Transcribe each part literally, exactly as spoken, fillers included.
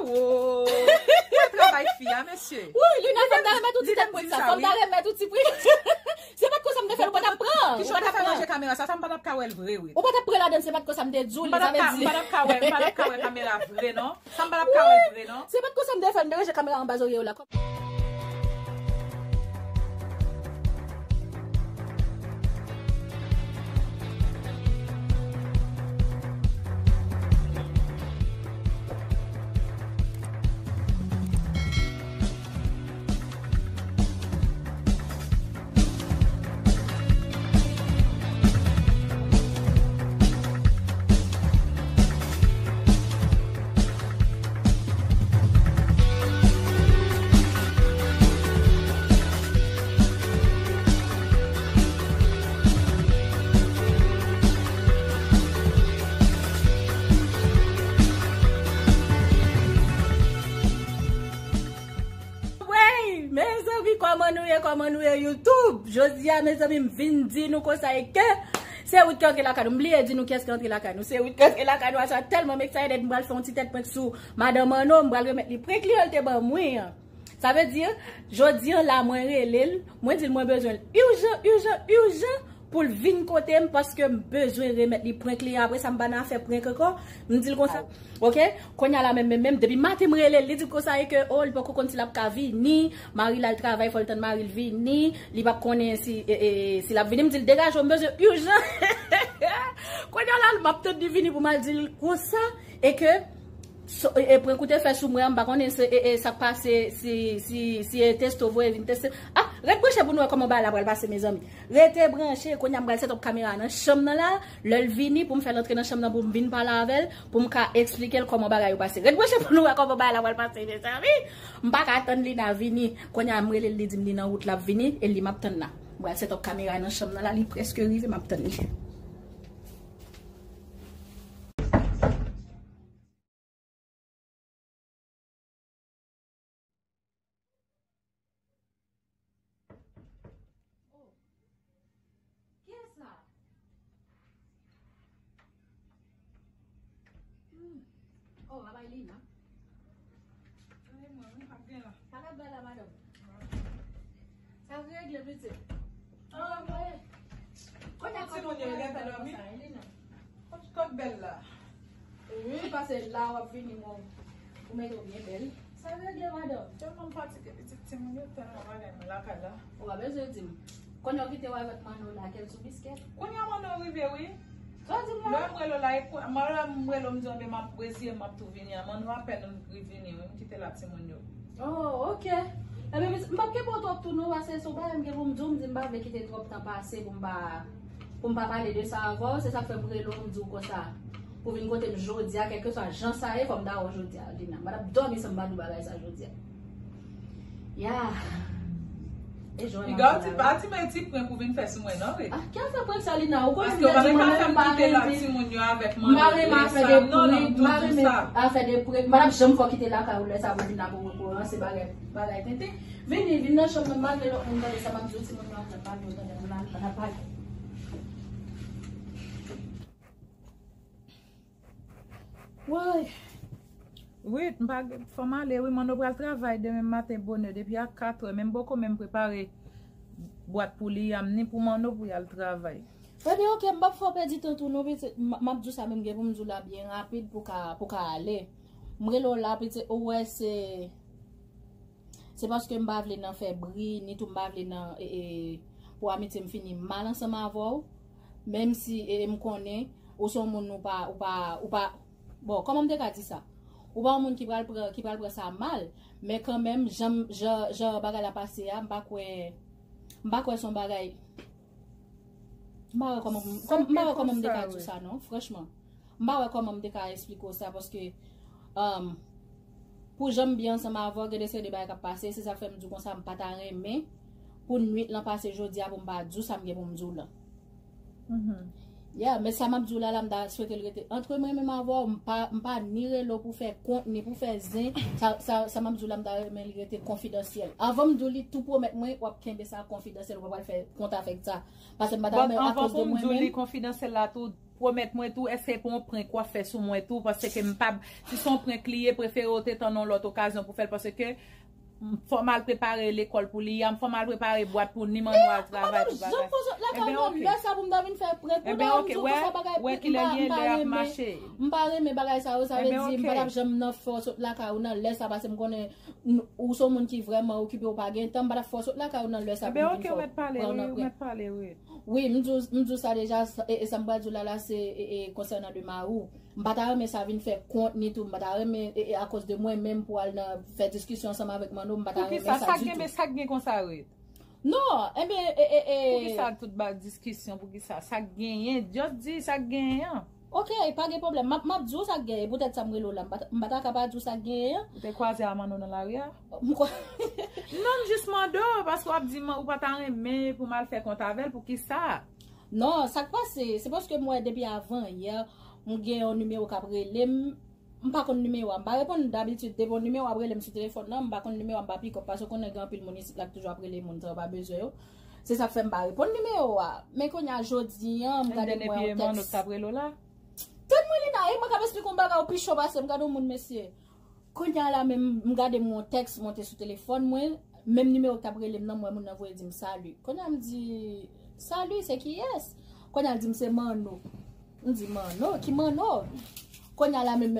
Oh, wè travay fi a, mesye. Wi, Lina, fò m ta remèt ou ti tèt prank sa. Fò m ta remèt ou ti prank. Se pa t konsa m te fè l, ou pa t ap pran. Kichon te fè ranje kamera sa, sa m pa t ap ka wè l vre, wi. Ou pa t ap pran ladan l, se pa t konsa m te di w li, sa vle di. M pa t ap ka wè, m pa t ap ka wè kamera vre, non. Sa m pa t ap ka wè vre, non. Se pa t konsa m te fè l, m te ranje kamera anba zòrye w la. Wey, mezanmi, kòman nou ye, kòman nou ye, YouTube? Jodi a, mezanmi, m vin di nou konsa e ke se Ruth ki antre lakay nou. M bliye di nou kiyès ki antre lakay nou. Se Ruth ki antre lakay nou. Asa tèlman m excited, m pral fè yon ti tèt prank sou madanm Manno, m pral remèt li prank li an l te ban mwen an. Sa vle di, jodi an la, mwen rele l, mwen di l mwen bezwen l ijan, ijan, ijan pou l vin kote m paske m bezwen remèt li prank li an. Apre sa, m pa nan afè prank ankò. M di l konsa, ok? Kounye a la menm, menm, menm, depi maten m rele l, li di konsa e ke, oh, li poko konn si l ap ka vini, mari l al travay, fò l tann mari l vini, li p ap konnen si, e, e, si l ap vini. M di l, degaje w, m bezwen ijan. Kounye a la, m ap tann li vini pou m al di l konsa, e ke, so, e, e, prank ou te fè sou mwen an, m pa konnen se, e, e, sa k pase, si, si, si e teste w voye vin teste. Ah, ret branche pou nou wè kòman bagay la pral pase, mezanmi. Rete branche, kounye a m pral set up kamera nan chanm nan la. Lè l vini, pou m fè l antre nan chanm nan, pou m vin pale avè l, pou m ka eksplike l kòman bagay yo pase. Ret branche pou nou wè kòman bagay la pral pase, mezanmi. M pa ka tann Lina vini. Kounye a m rele l, li di m li nan wout, l ap vini, e li m ap tann la. M pral set up kamera nan chanm nan la, li prèske rive, m ap tann li. Oh. Kiyès sa? Hmm. Oh, babay Lina. Ay, mwen, wi, ap gen la. Sa k ap bay la, madanm? Sa regle, pitit. Ah, mwen. Kote a ti moun yo gentan dòmi? Kot, kot bèl la? Wi, pase la w ap vini, mwen. Ou mete w byen bèl. Sa regle, madanm? Tèlman m fatige, pitit timoun yo, tèlman bagay mwen lakay la. Ou pa bezwen di m. Kounye a w kite w avèk Manno la, kèl sou biskèt. Kounye a Manno rive, wi. Sa w di m la? Lè m rele w la, e kou, m rele w, m rele w, m di w, men m ap eseye, m ap tou vini a. Manno apèn ri vini, wi, m kite l ak timoun yo. Oh, ok. Ebyen, m p ap kenbe w twòp tou non, paske se yon bagay m gen pou m di w, m di m pa vle kite twòp tan pase pou m pa, pou m pa pale de sa avè w. Se sa k fè m rele w, m di w konsa. Pou vin kote m jodi a, kèlkeswa jan sa ye, fò m ta wè w jodi a, Lina. M pa t ap dòmi san m pa di w bagay sa jodi a. Ya. E jwè m ap fè la. Piga w ti, pa ti men ti prank ou vin fè sou mwen, non, wi. Ah, ki afè prank sa, Lina? Ou konnen Lina di mwen menm m pa renmen. Paske w pa ta fè m kite l ak timoun yo avèk manmi, frè m, non, non, m toujou sa. M pa renmen afè de prank. M pa t ap janm fè w kite lakay ou lè sa pou vin la pou, pou ranse bagay, bagay tenten. Vini, vin nan chanm nan, malgre lòt moun tande sa m ap di w, timoun yo ap tande, malgre yo tande, m la, m pa t ap pale. Woy! Wi, m pa, fò m ale, wi, Manno pral travay demen maten bonè, depi a katrè, menm poko menm prepare bwat pou li a, ni pou Manno pou y al travay. Ebyen, ok, m p ap fè w pèdi tan tou non, pitit. M, m ap di w sa menm gen pou m di w la byen rapid pou ka, pou ka ale. M rele w la, pitit, ou wè se, se paske m pa vle nan fè bri, ni tou m pa vle nan, e, e, pou amitye m fini mal ansanm avè w. Menm si, e, e, m konnen ou se yon moun ou pa, ou pa, ou pa, bon, kòman m te ka di sa? Ou pa yon moun ki pral pran, ki pral pran sa mal, men kanmenm, jan, jan, jan bagay la pase a, m pa kwè, m pa kwè se yon bagay, m pa wè kòman, m pa wè kòman m te ka di w sa non, franchman. M pa wè kòman m te ka eksplike w sa, paske, um, pou jan m byen ansanm avè w, gen de seri de bagay k ap pase, se sa k fè m di w konsa, m pa ta renmen pou nwit lan pase jodi a pou m pa di w sa m gen pou m di w lan. Yeah, men sa m ap di w la, la, m ta swete l rete antre mwen menm avè w, m pa, m pa ni rele w pou fè kont, ni pou fè zen. Sa, sa, sa m ap di w la, m ta renmen li rete konfidansyèl. Anvan m di w li tou pwomèt mwen, w ap kenbe sa konfidansyèl, ou pa pral fè kont avèk sa. Paske m pa ta renmen akoz de mwen menm. But anvan pou m di w li konfidansyèl la tou, pwomèt mwen tou, èske se pa yon prank w ap fè sou mwen tou, paske m pa, si se yon prank li ye, prefere w te tann yon lòt okazyon pou fè l, paske m, fò m al prepare lekòl pou li a, fò m al prepare bwat pou ni Manno al travay pou bagay. Ebyen, oke. Lè sa pou m ta vin fè prank pou Ebyen, oke, wè, wè kilè l ye, lè ap mache. M pa renmen bagay sa yo, sa vle di m pa t ap janm nan fè w sot lakay ou nan lè sa, paske m konnen n- ou se yon moun ki vrèman okipe, ou pa gen tan, m pa t ap fè w sot lakay ou nan lè sa pou Ebyen, m vin oke, fè w mèt pale, pran w wi, nan prank. Mèt pale, wi. Wi, m di w, m di w sa deja, sa- e, e sa m pral di w la, la, se e, e, konsènan de mari w. M pa ta renmen sa vin fè kont ni tou, m pa ta renmen e, e, akoz de mwen menm pou al nan fè diskisyon ansanm avèk Manno, m pa ta renmen sa ditou. Poukisa? Sa k gen, men sa k gen konsa ret? Non, enben, e, e, e, Poukisa tout ba diskisyon, poukisa? Sa k genyen, just di sa k genyen an. Ok, pa gen pwoblèm. M ap, m ap di w sa k genyen, poutèt sa m rele w la, m pa ta- m pa ta ka pa di w sa k genyen an. Ou te kwaze a Manno nan lari a? M kwa- Non, m jis mande w, paske w ap di m ou pa ta renmen pou m al fè kont avè l, poukisa? Non, sa k pase, se paske m wè depi avan yè, m gen yon nimewo k ap rele m, m pa konn nimewo a, m pa reponn dabitid, depi yon nimewo ap rele m sou telefòn nan, m pa konn nimewo a, m pa pick up, paske w konnen gen anpil moun isit la k toujou ap rele moun san yo pa bezwen yo. Se sa k fè m pa reponn nimewo a. Men kounye a jodi an, m gade m wè yon tèks. Tann mwen Lina, e mwen k ap esplike yon bagay ou pi cho pase m, gade yon moun mesye. Kounye a la menm, m gade m yon tèks monte sou telefòn mwen, menm nimewo k t ap rele m nan, m wè moun nan voye di m sali. Kounye a m di, sali, se kiyès? Kounye a l di m se Manno. M di, Manno? Ki Manno? Kounye a la menm,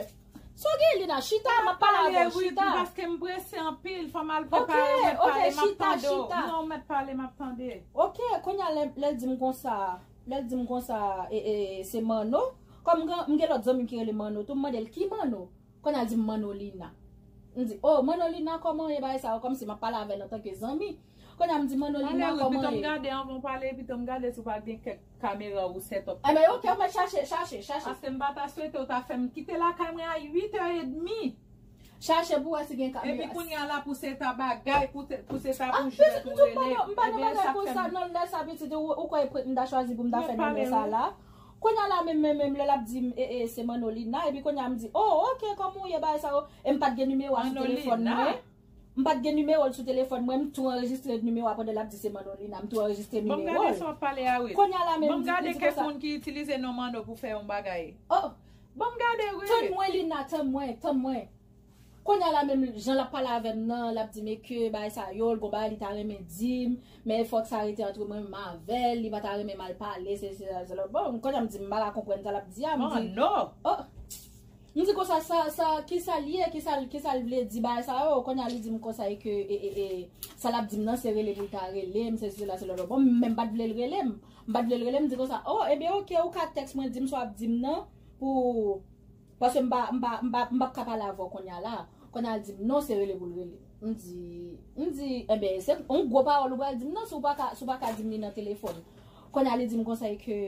sa w gen Lina, chita, m ap pale avè w, chita. Paske m prese anpil, fò m al prepare, m ap pale, m ap tande w. Non, m ap pale, m ap tande. Ok, kounye a lè, lè l di m konsa, lè l di m konsa, e, e, se Manno. Kòm m gen, m gen lòt zanmi m ki rele Manno tou, m mande l ki Manno. Kounye a l di m Manno Lina. M di, oh, Manno Lina, kòman w ye, bagay sa yo, kòmsi m ap pale avè l antanke zanmi. Kounye a m di, Manno Lina, kòman w ye? Pito m gade anvan w pale, pito m gade si w pa gen kèk kamera ou set up. Enben, ok, ou mèt chache, chache, chache. Paske m pa ta swete w ta fè m kite lakay mwen a uit è edmi. Chache pou wè si gen kamera. Epi kounye a la pou se ta bagay, pou se, pou se ta pou jwèt ou rele. M pa nan bagay konsa, non, lè sa pitit, ou, ou kwè m ta chwazi pou m ta fè nimewo sa la? Kounye a la menm, menm, menm, lè l ap di m, e, e, se Manno Lina, epi kounye a m di, oh, ok, kòman w ye, bagay sa yo? E m pa t gen nimewo a sou telefòn mwen. M pa t gen nimewo l sou telefòn mwen, m tou anrejistre nimewo a pandan l ap di se Manno Lina, m tou anrejistre nimewo l. Bon, m gade sa w ap pale a, wi. Kounye a la menm, m di, m di konsa. Bon, m gade kèk moun ki itilize non Manno pou fè yon bagay. Oh! Bon, m gade, wi. Tann mwen, Lina, tann mwen, tann mwen. Kounye a la menm, jan l ap pale avè m nan, l ap di m ke bagay sa yo, l gon bagay li ta renmen di m, men fòk sa rete antre mwen menm avè l, li pa ta renmen m al pale, se, se, se, se, bon, kounye a m di, m pa ka konprann sa l ap di a, m di, oh, m di konsa, sa, sa, kisa l ye, kisa, kisa l vle di bagay sa yo, kounye a li di m konsa e ke, e, e, e, sa l ap di m nan, se rele pou l ta rele m, se, se, se la, se lòt, bon, m menm pa t vle l rele m, m pa t vle l rele m, m di konsa, oh, ebyen, ok, ou ka tèks mwen, di m sa w ap di m nan, pou, Paske m pa, m pa, m pa, m p ap ka pale avè w kounye a la. Kounye a l di m non, se rele pou l rele. M di, m di, enben, se yon gwo pawòl ou pral di m non, si w pa ka, si w pa ka di m li nan telefòn. Kounye a li di m konsa e ke,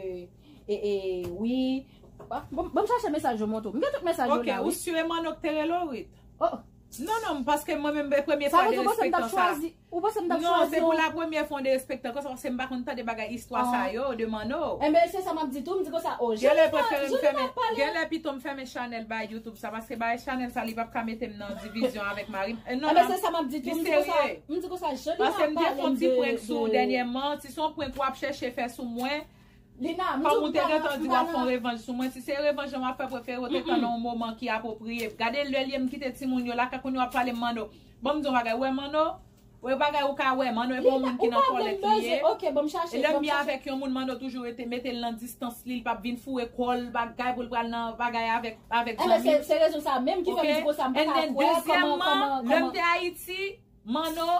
e, e, wi. Bon, bon, m chache mesaj yo montre w. M gen tout mesaj yo la, wi. Ok, ou si e Manno k te rele w, Ruth? Oh. Non, non, paske mwen menm, e premye fwa de respektan sa. Ou panse m t ap chwazi? Non, se pou la premyè fwa w derespekte konsa, paske m pa konn tande bagay istwa sa yo, de Manno. Enben, se sa m ap di tou, m di konsa, oh, Jelina, Jelina ap pale. Genlè pito m fèmen chanèl bay YouTube sa, paske bay chanèl sa, li p ap ka mete m nan divizyon avèk mari m. Non, non, se sa m ap di tou, m di konsa, m di konsa, Jelina ap pale m de, de. Paske m te fè yon ti prank sou ou dènyèman, si se yon prank w ap chèche fè sou mwen, Lina, m di w, m pa nan, m pa nan. Kòm ou te gentan di w ap fè yon revanj sou mwen, si se revanj w ap fè, prefere w te tann yon moman ki apwopriye. Gade lè l ye m kite timoun yo lakay, kounye a w ap pale m Manno. Bon, m di w yon bagay, ou wè Manno? Ou wè bagay ou ka wè, Manno e pa yon moun ki nan kòlèt li ye. Ok, bon, m chache, e lè m ye avèk yon moun, Manno toujou rete mete l nan distans li, li p ap vin foure kò l, bagay pou l pral nan bagay avèk, avèk zanmi. Enben, se, se rezon sa menm ki fè m di konsa, m pa ka kwè kòman, kòman, kòman. Ok? And then, dezyèmman, lè m te Ayiti, Manno,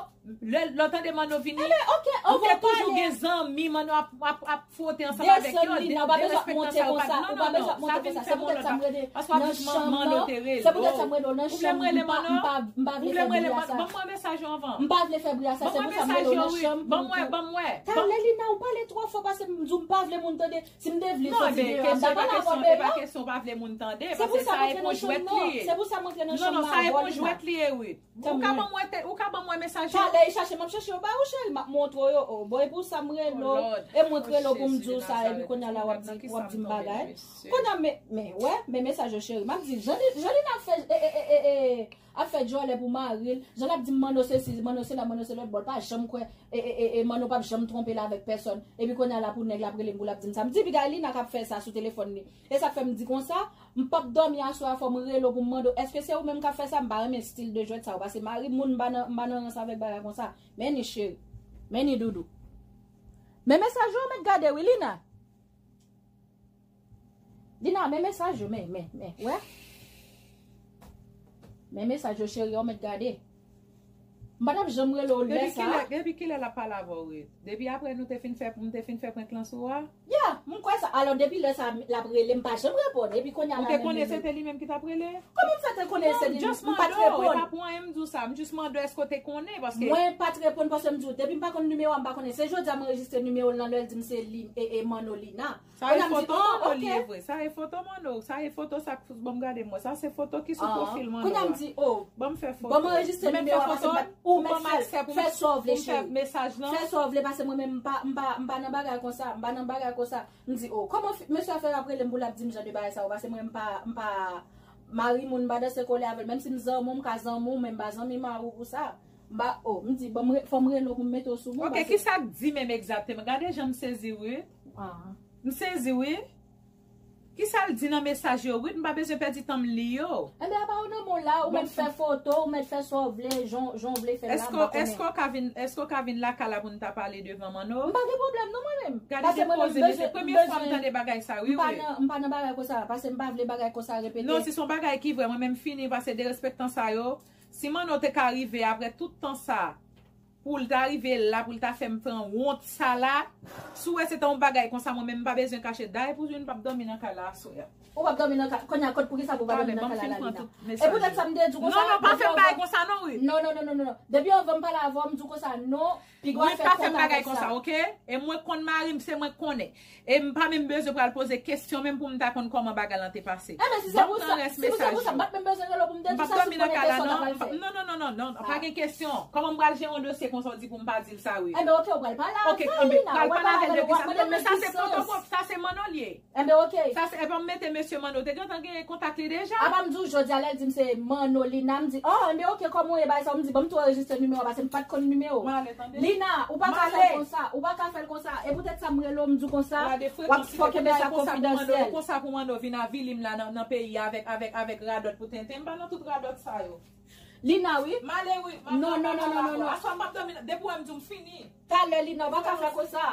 lè, lè w tande Manno vini, ou te toujou gen zanmi, Manno ap, ap, ap fwote ansanm avèk yo, derespektan sa yo pa t, non, non, non, sa vin fè m yon lòt bagay. Paske w ap di Manno te rele w. Ou vle m rele Manno? Ou vle m rele Manno? Ban m wè mesaj yo anvan. Ban m wè mesaj yo, wi. Ban m wè, ban m wè. Talè Lina, ou pale twò fò, paske m di w m pa vle moun tande. Si m te vle soti deyò a, m ta pale avè w deyò. Non, men e pa kesyon, e pa kesyon w pa vle moun tande, paske sa e pou jwèt li ye. Se pou sa m antre nan chanm nan. Non, non, sa e pou jwèt li ye, wi. Ou ka ban mwen te, ou ka ban mwen mesaj yo? Talè, e chache, m ap chache yo ba ou, cheri, m ap montre w yo. Oh, bon, e pou sa m rele w. E mwen k rele w pou m di w sa, epi kounye a la w ap di, w ap di m bagay. Kounye a, men, men, wè, men mesaj yo, cheri. M ap di, Joli, Joli n ap fè, e, e, e, e, e, ap fè djòlè pou mari l. Jan l ap di m Manno se si, Manno se la, Manno se lòt bò. L pa janm kwè, e, e, e, e Manno p ap janm twonpe l avèk pèsòn. Epi kounye a la pou nèg la ap rele m pou l ap di m sa. M di, piga Lina k ap fè sa sou telefòn li. E sa k fè m di konsa, m p ap dòmi aswè a, fò m rele w pou m mande w, èske se ou menm k ap fè sa? M pa renmen stil de jwèt sa yo, paske mari moun m pa nan, m pa nan rans avèk bagay konsa. Men ni cheri. Men ni doudou. Men mesaj yo, mèt gade wi, Lina. Lina, men mesaj yo, men, men, men, wè. Men mesaj yo, cheri, ou mèt gade. M pa t ap janm rele w lè Depi sa. kilè, depi kilè l ap pale avè w, Ruth? Depi apre nou te fin fè, m te fin fè prank lan sou ou a? Ya, m kwè sa. Alò, depi lè sa, l ap rele, m pa janm reponn. Epi kounye a Ou la te menm konnen li se te li menm ki t ap rele? Kòman m fè te konnen se li menm? M pa t reponn. Non, m just mande w, e pa pou anyen m di w sa. M just mande w èske w te konnen, paske Mwen pa t reponn paske m di w, depi m pa konn nimewo a, m pa konnen. Se jodi a m anrejistre nimewo l nan lè l di m se li, e, e Manno Lina. Sa e Kounye a m di, foto oh, Manno li ok. ye vre. Sa e foto Manno. Sa e foto sa k ban m gade m wè. Sa se foto ki sou Ah, pwofil Manno kounye a m a. di, oh, Ban m fè foto. ban m anrejistre Ou mèt nimewo fè a paske m foto? pa t, ou Ou mèt ban m fè l, aksè pou fè m, sa w pou vle, m fè cheri. mesaj lan? Fè sa w vle paske mwen menm m pa, m pa, m pa nan bagay konsa. M pa nan bagay konsa. M di, oh, kòman fi- mesye a fè ap rele m pou l ap di m jan de bagay sa yo? Paske mwen m pa, m pa mari moun, m pa danse kole avè l. Menm si m zanmi w, m ka zanmi w, men m pa zanmi mari w pou sa. M pa, oh, m di, bon, m re- fò m rele w pou m mete w sou mwen, Ok, paske kisa k di menm egzakteman? Gade jan m sezi, wi. Ah. M sezi, wi. Kisa l di nan mesaj yo, Ruth? M pa bezwen pèdi tan m li yo. Enben, apa w nan men w la, ou Bon, mèt fè foto, ou mèt fè sa w vle, jan, jan w vle fè l la, m Èske, pa konnen. èske w ka vin, èske w ka vin lakay la pou n ta pale devan Manno? M pa gen pwoblèm non mwen menm. Gade Paske mwen menm depoze, men se bezwen, premye fwa m bezwen, tande bagay sa, wi, m pa wi. nan, m pa nan bagay konsa, paske m pa vle bagay konsa repete. Non, si se yon bagay ki vrè, mwen menm fini, paske derespektan sa yo, si Manno te ka rive apre tout tan sa, pou l ta rive la, pou l ta fè m pran wont sa la. Si w wè se te yon bagay konsa, mwen menm m pa bezwen kache. Dayè pou vin p ap dòmi nan kay la aswè a. Ou p ap dòmi nan kay, kounye a kot poukisa pou w pa dòmi Talè, nan ban m kay la, fin pran Lina? tout E mesaj poutèt yo. sa m te di w Non, konsa, non, pa depi fè m anvan bagay konsa non, wi. Non, non, non, non, non, non. Depi anvan m pale avè w, m di w konsa, non, piga w Wi, fè pa fè m konn bagay avèk konsa, sa. ok? E mwen konn mari m, se mwen k konnen. E m pa menm bezwen pral poze kesyon menm pou m ta konn kòman bagay lan te pase. Enben, si se Ban m pou pran sa, rès si pou se mesaj pou sa, m yo. pa t menm bezwen rele w pou m te M di pap sa, si dòmi m nan konnen kay la, kesyon w ta non. pral M pa- fè. Non, non, non, non, non, non. Pa Ah. gen kesyon. Kòman m pral jere yon dosye konsa w di pou m pa di l sa, wi? Enben, ok, ou pral pale avè l, Ok, enben, Lina, pral ou pral pale pale avè l avè l, de ou pral kisa? mete Non, men sa se foto, sa se Manno l ye. Enben, ok. Sa se, epa m mete mesye Manno, te gentan genyen kontak li deja. Apa m di w jodi a lè l di m se Manno Lina, m di, oh, enben, ok, kòman w ye, bagay sa, m di, ban m tou anrejistre nimewo a, paske m pa t konn nimewo. M ale, tande. Lina, ou pa ka fè l konsa, ou pa ka fè l konsa. E poutèt sa m rele w, m di w konsa, Gade w ap fò kenbe sa konfidansyèl. Konsa pou Manno vin avili m la nan, nan peyi a avèk, avèk, avèk radòt pou tenten. M pa nan tout radòt sa yo. Lina, wi. M ale, wi. M ap Non, non, non, non, non, non, non. Aswè m p ap dòmi nan, depi w wè m di w m fini. Talè, Lina, ou pa ka fè konsa.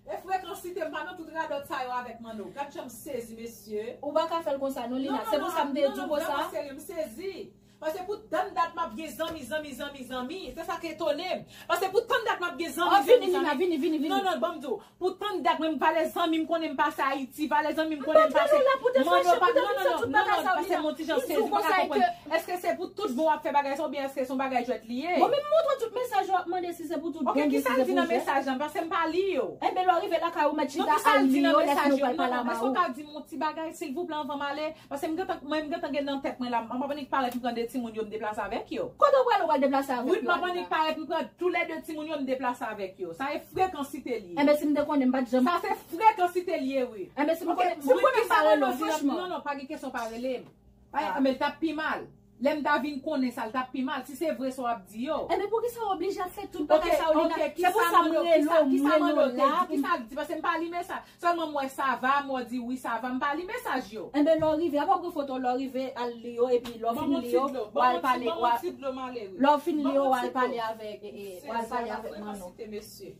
E frekansite m pa nan tout radòt sa yo avèk Manno. Gad jan m sezi, mesye. Ou pa ka fè l konsa, non, Lina. Non, non, Se pou non, sa m te non, di w non, konsa. vrèman serye, m sezi. Paske pou tann dat m ap gen zanmi, zanmi, zanmi, zanmi. Se sa k etone m. Paske pou tann dat m ap gen zanmi, Oh, vini, zanmi, Lina, zanmi. vini, vini, vini. Non, non, ban m di w. Pou tann dat mwen, m valè zanmi m konnen m pase Ayiti, valè zanmi m M konnen m pa t pase rele w la pou te Manno fache, pa, pou te non, di non, sa non, tout non, bagay non, sa yo, paske Lina. m on ti jan M di w sezi, m pa konsa ka e konprann. ke Èske se pou tout bon w ap fè bagay sa, oubyen èske se yon bagay jwèt li ye? Mwen menm m montre w tout mesaj yo ap mande si se pou tout Ok, bon, byen kisa si l se di pou nan jwèt. mesaj lan? Paske m pa li yo. Enben, lè w rive lakay ou, mèt Non, chita kisa al li li di nan yo, lè mesaj fini w yo? pral Non, pale non, a èske w mari w. ka di m yon ti bagay, silvouplè, anvan m ale? Paske m gentan, mwen, m gentan gen nan tèt mwen la. M pa annik parèt m pran de timoun yo, m deplase avèk yo. Kote w prale, w pral deplase avèk Wi, yo, m pa annik Alina? parèt m pran toulède timoun yo, m deplase avèk yo. Sa e frekansite li ye. Enben, si m te konnen, m pa t janm Sa se frekansite li ye, wi. Enben, si m Ok, konnen, si m Wi, konnen, m kisa pa rele w, Manno di, franchman. non, non, pa gen kesyon pa rele m. Ay, Ah. men l t ap pi mal. Lè m ta vin konnen sa, l t ap pi mal. Si se vre sa w ap di yo. Enben, poukisa w oblije ap fè tout Ok, bagay sa yo, Lina? ok, Se pou kisa sa m Manno, rele kisa, w, m kisa rele Manno w te la di, pou m kisa l di, paske m pa li mesaj. Sèlman m wè sa va, m wè di wi sa va, m pa li mesaj yo. Enben, lè w rive, apa w pran foto, lè w rive, al li yo, epi lè w Ban fin m yon li ti yo, dlo, w ban m al yon ti, pale, ban m w yon al, ti dlo, m ale, wi. lè w fin li Ban m yo, yon w ti al pale dlo. avèk, e, e, w al Sezi pale a avèk Manno. frekansite, mesye.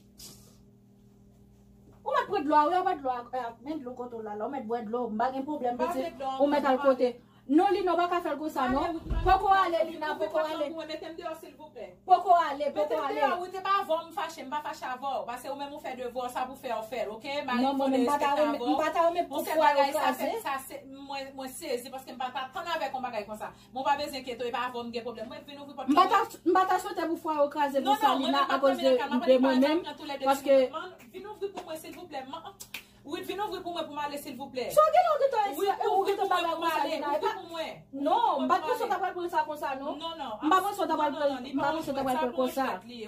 Ou mèt pran dlo a, wi, apa dlo a, e, men dlo kote w la, la, ou mèt bwè dlo, m pa gen pwoblèm, M pa pitit, vle dlo ou mèt ankò, al m ale. kote. Non, Lina, w pa ka fè l konsa, non. Poko ale, Lina, poko ale. Mete m deyò, silvouplè. Poko ale, poko ale. Mete m deyò, wi, te pa avè w m fache, m pa fache avè w. Paske ou menm ou fè devwa w, sa pou fè w fè l, ok? Mari m konnen, respekte avè w. Non, mwen menm, m pa ta renmen pou fwa yo kraze. Sa se, mwen, mwen sezi paske m pa ta tann avèk yon bagay konsa. Mwen pa bezwen enkyete w, e pa avè w m gen pwoblèm. Mwen vin ouvri pòt lan. M pa ta, m pa ta swete pou fwa yo kraze pou sa, Lina, akoz de, de mwen menm, paske Vin ouvri pou mwen, silvouplè. Ruth, vin ouvri pou mwen pou m ale, silvouplè. Sa w genlè w gentan ekstra, ou gentan bagay konsa, Lina, e pa. Non, m pa t panse w ta pral pran sa konsa, non. Non, non. M pa panse w ta pral pran, m pa panse w ta pral pran konsa.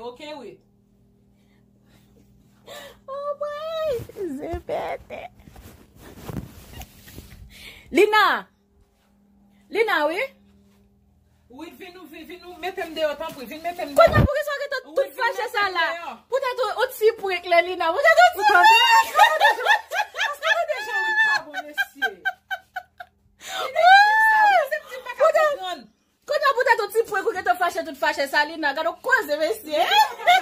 Ok, Ruth. Oh, boy, se pete. Lina! Lina, wi. Ruth, Vin ou vin, vin ou mete m deyò, tanpri, vin mete m deyò. Kounye a poukisa w gentan tout fache sa la? Poutèt yon ti prank Lelina. Poutèt yon ti prank. Paske tande jan Ruth pa bon, mesye. Li te di m sa, wi, se m di m pa ka konprann. Kounye a poutèt yon ti prank ou gentan fache tout fache sa, Lina. Gade yon koze, mesye.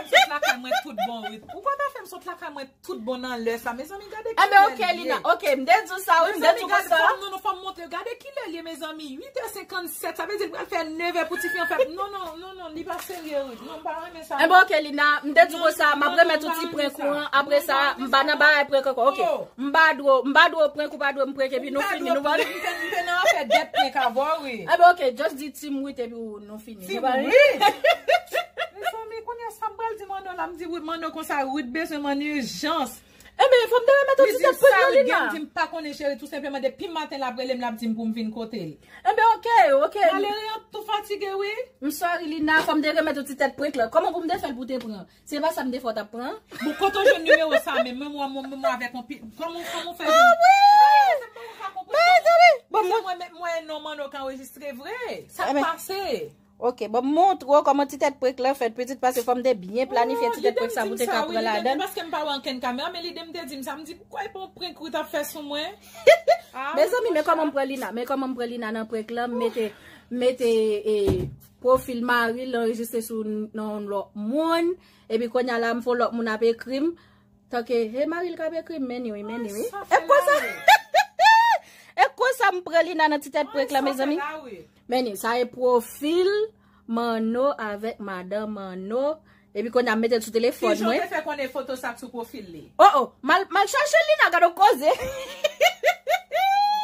Sot lakay mwen tout bon, Ruth. Ou pa ta fè m sot lakay mwen tout bon nan lè sa. Mezanmi, gade kilè l ye. Enben, ok, Lina. Ok, m te di w sa, wi, m te di w konsa. Mezanmi, gade fòm nou, nou fòm montre. Gade kilè l ye, mezanmi. Uit è senkannsèt, sa vle di l pral fè nèv è pou tifi an fè. Non, non, non, non, li pa serye, Ruth. Non, m pa renmen sa. Enben, ok, Lina, m te di w konsa, m ap remèt ou ti prank ou an. Apre sa, m pa nan bagay prank ankò. Ok. M pa dwe, m pa dwe prank, ou pa dwe m prank, epi nou fini, nou pa. M te, m te nan afè dèt prank avè w, wi. Enben, ok, just di Team Ruth, epi nou fini. Team Ruth. Mezanmi, kounye a sa m pral di Manno la, m di Ruth, Manno konsa, Ruth bezwen m an ijans. Enben, fò m te remèt yon ti tèt prank la, Lina. Li di sa, Ruth gen, m di m pa konnen, cheri, tou senpleman, depi maten l ap rele m, l ap di m pou m vin kote l. Enben, ok, ok. Malere an tou fatige, wi. M sorry, Lina, fò m te remèt yon ti tèt prank la. Kòman pou m te fè l pou te pran? Se pa sa m te fè w t ap pran? Bon, kote w jwenn nimewo sa menm? Menm w, menm w avèk yon pi, kòman, kòman w fè jwenn? Ah, wi! Mezanmi! Bon, mwen, mwen, mwen, non, Manno ka anrejistre vre. Sa k pase? Ok, bon, m montre w kòman ti tèt prank lan fèt, pitit, paske fò m te byen planifye ti tèt prank sa pou te ka pran ladan l. Paske m pa wè ankenn kamera, men lide m te di m sa, m di, poukò e pa yon prank Ruth ap fè sou mwen? Mezanmi, men kòman m pran Lina, men kòman m pran Lina nan prank lan, m mete, m mete, e, pwofil mari l anrejistre sou non yon lòt moun, epi kounye a la, m fè yon lòt moun ap ekri m, tanke, he, mari l k ap ekri m, men ni wi, men ni wi. E konsa, e konsa m pran Lina nan ti tèt prank lan, mezanmi. Men ni, sa e pwofil Manno avèk madanm Manno. Epi kounye a m mete l sou telefòn mwen. Kijan w te fè konnen foto sa k sou pwofil li? Oh, oh, m al, m al chache Lina, gade yon koze.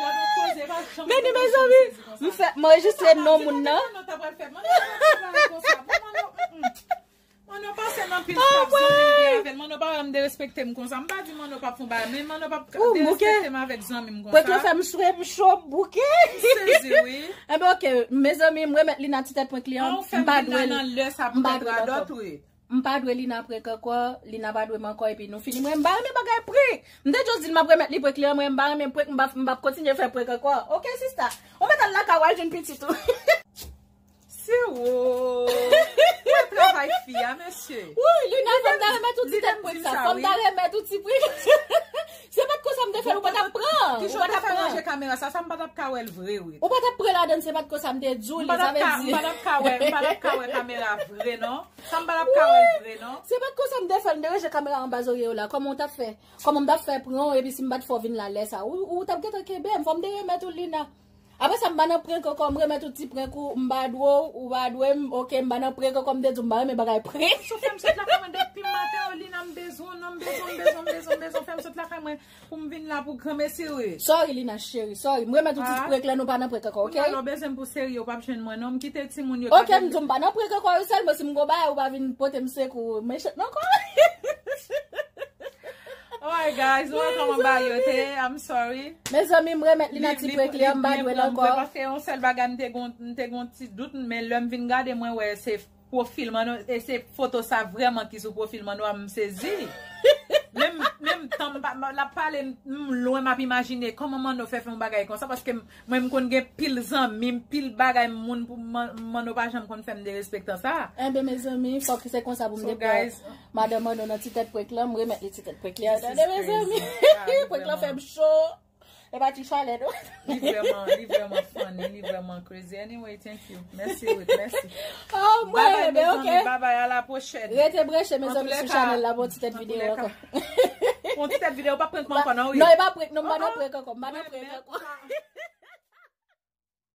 Gade yon koze, pa janm. Men ni, mezanmi, m fè, m anrejistre non moun nan. Manno pase nan pil trap zanmi m gen avè l. Manno pa wè m derespekte m konsa. M pa di Manno p ap fè yon bagay, men Manno p ap derespekte m avèk zanmi m konsa. Prank lan fè m swe, m cho, m bouke. M sezi, wi. Enben, ok, mezanmi, m remèt Lina ti tèt prank li an. M pa dwe l. M pa dwe l ankò. M pa dwe Lina prank ankò, Lina pa dwe m ankò, epi nou fini. Mwen, m pa renmen bagay prank. M te jis di l m ap remèt li prank li an, mwen, m pa renmen prank, m p ap, m p ap kontinye fè prank ankò. Ok, sista. Ou mèt al lakay ou al jwenn pitit ou. Siwo! Mwen travay fi a, mesye. Wi, Lina, fò m ta remèt ou ti tèt prank sa. Fò m ta remèt ou ti prank. Se pa t konsa m te fè l, ou pa t ap pran. Kijan w te fè ranje kamera sa? Sa m pa t ap ka wè l vre, wi. Ou pa t ap pran ladan l, se pa t konsa m te di w li, sa vle di. M pa t ap ka wè, m pa t ap ka wè kamera vre, non. Sa m pa t ap ka wè l vre, non. Se pa t konsa m te fè l, m te ranje kamera anba zorye w la. Kòman w t ap fè? Kòman m t ap fè pran w, epi si m pa t fè w vin la lè sa? Ou, ou t ap gentan kenbe m, fò m te remèt ou Lina. Apre sa, m pa nan prank ankò, m remèt ou ti prank ou, m pa dwe w, ou pa dwe m, ok, m pa nan prank ankò, m te di w m pa renmen bagay prank. Sou fè m sot lakay mwen depi maten, oh, Lina, m bezwen w, non, m bezwen w, m bezwen w, m bezwen w, m bezwen w, fè m sot lakay mwen pou m vin la pou granmesi, wi. Sorry, Lina, cheri, sorry. M remèt ou ti prank la, nou pa nan prank ankò, ok? Ou bezwen m pou serye, ou p ap jwenn mwen, non, m kite timoun yo. Ok, m di w m pa nan prank ankò, wi, sèlman si m gon bagay, ou pa vin pote m sekou, mechan ankò. Alright, guys, nou wè kòman bagay yo te ye. I'm sorry. Mezanmi, m remèt Lina ti prank li an, m pa dwe l ankò. Paske yon sèl bagay, m te gon, m te gon ti dout, men lè m vin gade, mwen wè se pwofil Manno, e se foto sa vrèman ki sou pwofil Manno a, m sezi. Menm, menm tan m pa, l ap pale, m lwen, m ap imajine kòman Manno fè fè yon bagay konsa, paske m, mwen, m konn gen pil zanmi m, pil bagay moun pou Man-, Manno pa janm konn fè m derespektan sa. Enben, mezanmi, fòk se konsa pou m te pran madanm Manno nan ti tèt prank lan, m remèt li ti tèt prank li a. Tande, mezanmi. Prank lan fè m cho. E pa ti chalè, non. Li vrèman, li vrèman funny, li vrèman crazy. Anyway, thank you. Mèsi, Ruth, mèsi. Oh, mwen, enben, ok. Bye bye, à la prochaine. Rete branche, mezanmi, sou chanèl la, pou yon ti tèt videyo ankò. Pou yon ti tèt videyo, ou pa prank mwen ankò, non, wi. Non, e pa prank, non, m pa nan prank ankò, m pa nan prank ankò.